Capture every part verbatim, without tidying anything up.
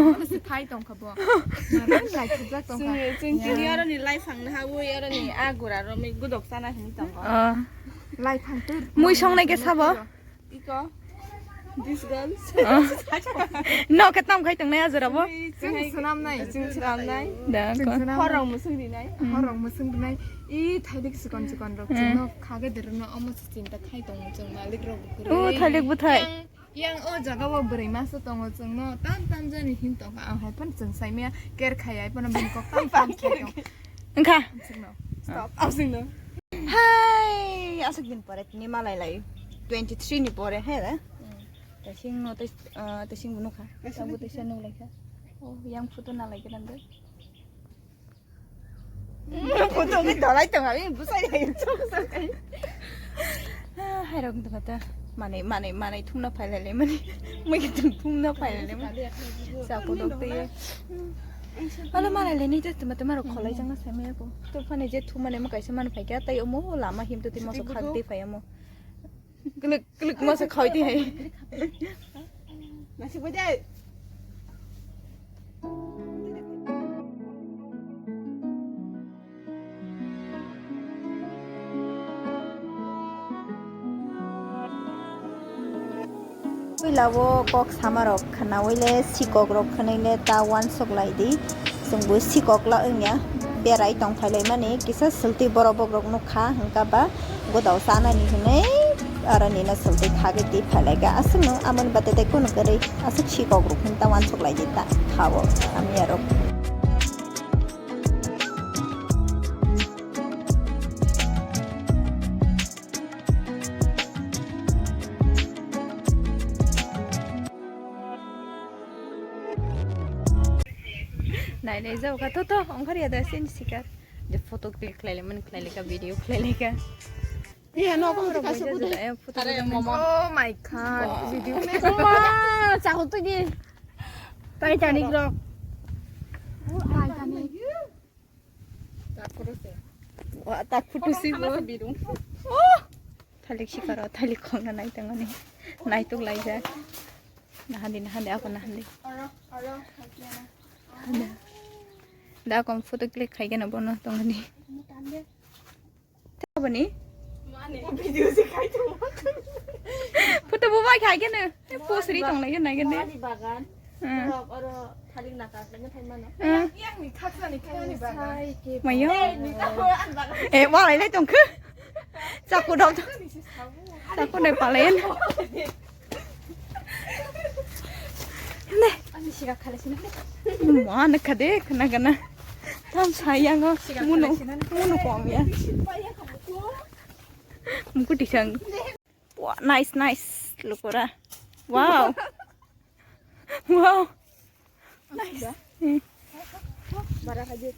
Ano se thai tong kha bo. Nang lai khajak tong kha. Chwng, chwng, chwng, ya, aroni lai phang na ha, ui, aroni a gura romwi gudok sana hini tong kha. Ah. Lai phang tu. Mui songnai khe sabo? Iko. This girl. Ah. No khe tam khai tongnai a jora bo? Chwng swnamnai, chwng swnamnai. Da ko. Chwng swnamnai. Horrok mwswng rinai. Horrok mwswng rinai. I thailik chikon chikon rok chwngno khage derno omo se chinta khai tongo chwng malik rok bo kwrwi. O thailik bwthai. Yang, yang o jaga o bwrwi masa tongo chwngno tam tam jani hin tongkha ang hai phano chwng saimaya ker khai ai phano bini kok tam tam khai tong. Wngkha. Chwngno. Stop. Ang chwngno. Hai, aswk din pore tini malai lai twenty three ni pore he da. Tasing no tai, ah, tasing bunu kha. Tabu tasing nuk lai kha. Oh, yang photo na lai kha nang. Photo ke dolai tong, ami busai hai chok sakai. Hai rok tong kata. Manai, manai, manai thumna phailai le mani. Mui ke thum, thumna phailai le mani. Sa photo te. Alo malai le ni te tuma tuma rok kholai jang na sai me ko. To phane je thumane mo kaisa man phai kya tai omo lama him to timo so khak de phai omo. Klik, klik, masa khoi di hai. Nasib baja. Puila o kok sama rok khwnawi le sikok rok khwnwi le ta uansuk lai di. Chwngbo sikok la wngya, berai tong phailaimani kisa swlti borok bokrok nukha, hwnkha ba godao chanani hinwi aro nino swlti khagwi twi phailaikha. Aswkno amoni batai tai kunu kwrwi aswk sikok rok hinwi ta uansuk lai di ta kha-o hamya rok. Nai nai jao kha to to ongkhar ya da sin sikar. Je photo click khlai le man khlai le ka video khlai le ka. Iya no ko ka suku de. Eh, photo click. Oh my god. Video. Ma cha ho to ni. Titanic rok. Titanic. Wa ta photo si bo. Thalik sikaro thalik khongna nai tongani. Nai tuk lai ja. Nahandi nahandi ako nahandi. Da kom photo click khai gana bono tongani. Tabani? Video se khai tong. Photo bo bai khai gana. Post ri tong lai gana gana. Mani bagan. Hmm. Oro, oro thalik naka khai mano. Hmm. Yang ni khaksa ni khai ni bagan. Mayo. Eh, wa lai lai tong khu. Chaku dok. Chaku nai palen. Ne. Ani siga khale sini. Ma na khade khana khana. Tam sayang o. Munu, munu kom ya. Muku tisang. Wah, nice, nice. Lukura. Wow. Wow. Nice. Hmm. Bara haji.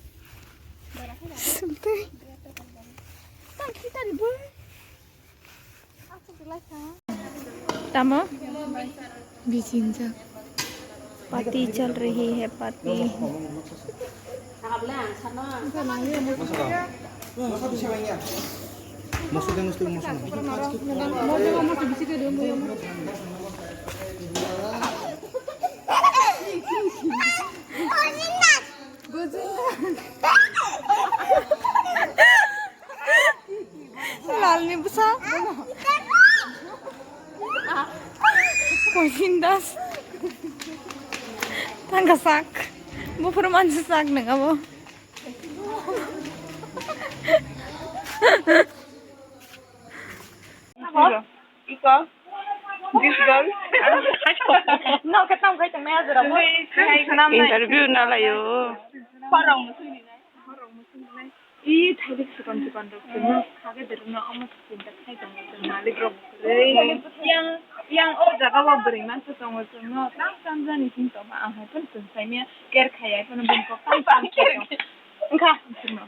Tamo? Bijingjak. Party chal rahi hai, party. Lalni bwsa. Koisin Das. Thangka sak. Buphuru mansi sak nang abo. Iko. This girl. No, katam kai tang na jara mo. Interview na layo. Parang mo sui ni nai. I thailik sikon sikon rok chwngno kha khe derokno omo chinta khai tongo chwng malik rok kwrwi. Yang, yang o jaga o bwrwi mansa tongo chwngno tam tam jani sing tongma ang hai phano chwng saimya care khaiya phano bini kok tam tam khai tong. Wngkha chwngno.